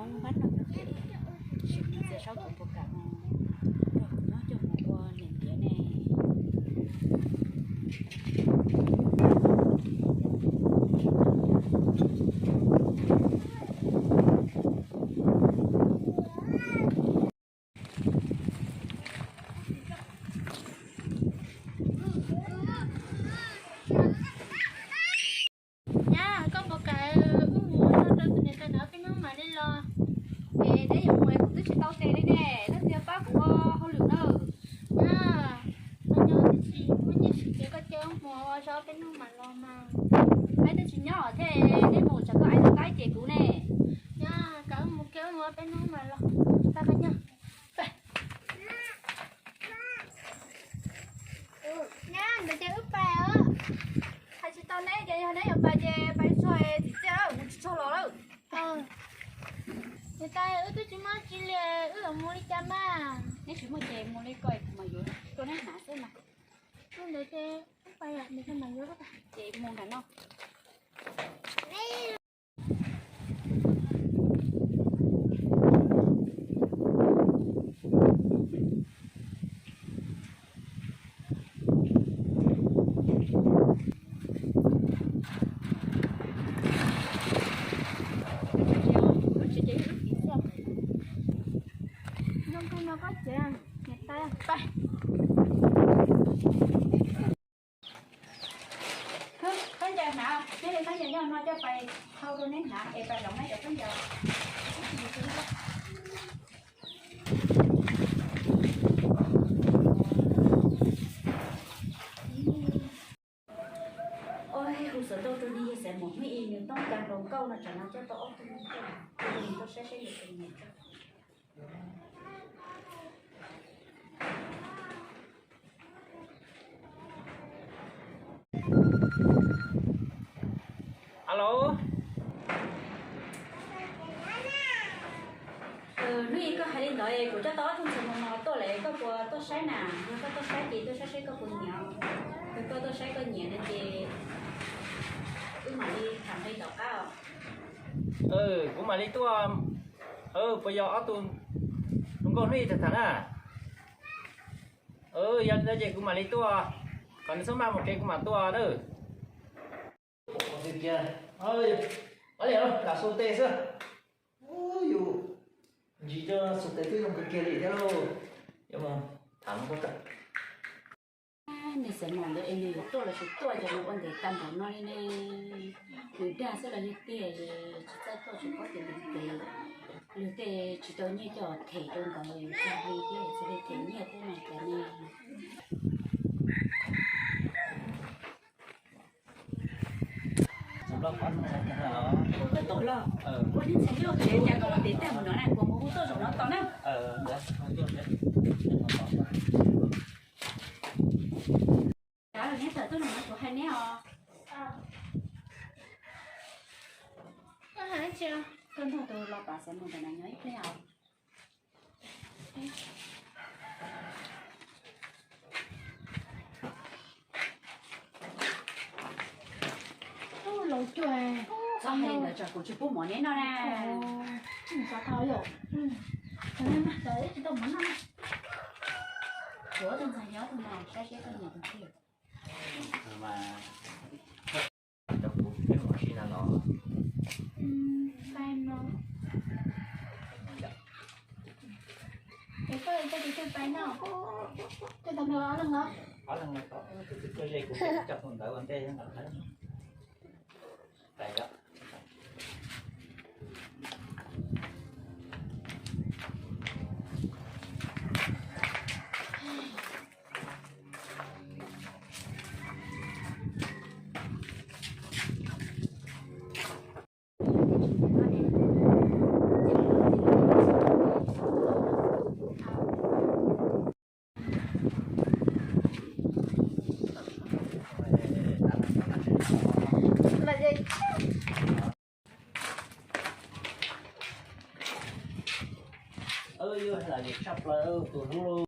Hmoob npab no nyob pem, sim mus txiav saub kuv puas kam mus nrog kuv nyob coj mus ua niam ntiav ne. Nyab, koj puas kam wb mus nrog rau tus niam tais ntawd peb hnub mam li los? Es neb yuav mus es kuv twb tsis tau tes li ne, leej twg pab kuv ua hauj lwm na? Nyab, koj nyob twb tsis muaj nyiaj siv ces koj cia wb mus ua zog peb hnub mam los mas. Aib twb tsis nyob thiab, neb mus tsam koj aib tau taib ces kuv ne. Nyab, kam wb mus kiag, wb mus ua peb hnub mam los. Tag koj nyob. Nyab, ntawd ces wb pais os. Hais tsis tau neb ces yog neb yuav pais ces pais txog txiv txiaj mus tsis txog los lawm. Niam tais, wb twb tsis muaj tsi li, wb yuav mus li cas mas? Neb tsis muaj ces mus li ko kuv mam yuav rau neb hnav xwb mas. Ntawd ces wb pais, niam tais mam yuav. Ces mus nram no. Khaub ncaws hnav, neb li khaub ncaws nyob no coj pais thau rau neb hnav es pais hloov neb cov khaub ncaws. Ua hu xov tooj rau niag yawg Xaiv Mos Hmij Ib nws toob kas hluas nkauj no tsam no coj tau ob tug nkauj, nws tuaj saib saib yus tus niam. Alo. Hnub ib koj hais li ntawd kuv coj tau ob tug ntxhais hluas no tuaj lawm, koj puas tuaj saib na? Yog koj tuaj saib ces tuaj saib saib koj puas nyiam. Yog koj tuaj saib koj nyiam no ces wb mam li tham nqi tom qab os. Kuv mam li tuaj. Puas yog ob tug hluas nkauj hnub ib tham tham na? Yog li ntawd ces kuv mam li tuaj, kom nws txhob maj mus tsev kuv mam tuaj na. Lam xu tes xwb. Yus ntsis coj xu tes twb zoo kawg kiag li thiab lauj. Yuav mus tham lub pob tawm. Niag Xaiv Mos ntawd es nws yuav tuaj los tsis tuaj ces nws ua ntev tag npaum no li ne. Nws dag xwb los yog tiag, tsis txawj tuaj tsis paub tias nws ntev. Luag tej tsis tau nyiaj coj them rau ntawd txog li thiab, txog li them nyiaj thiab no cas ne. Koj tuaj los, ua ib ntxhais loj ces cas koj ua ntev tag mus no na, kuv mus hu tuaj zaum no tos na. Cav los neb tawm tuaj no kuv hais neb os. Koj nrog tus los pav Xaiv Mos ntawm no nyob ib pliag os. Laus cuag, txhob hais li ntawd tsam kuv tsis pub mov neb noj na. Xav tau yom. Tsis tau mov noj. Kuv ob tug ntxhais nyob tus no saib seb koj nyiam tus twg. Rau kuv peb mus ua si no los? Pais no. Es koj coj tus twg pais no? Coj tau nrog ob leeg los? Ob leeg no, tus twg tuaj ze kuv coj tus ntawd ua ntej no. Pais os. Yuav lam yus tshaj plaws tus hlub.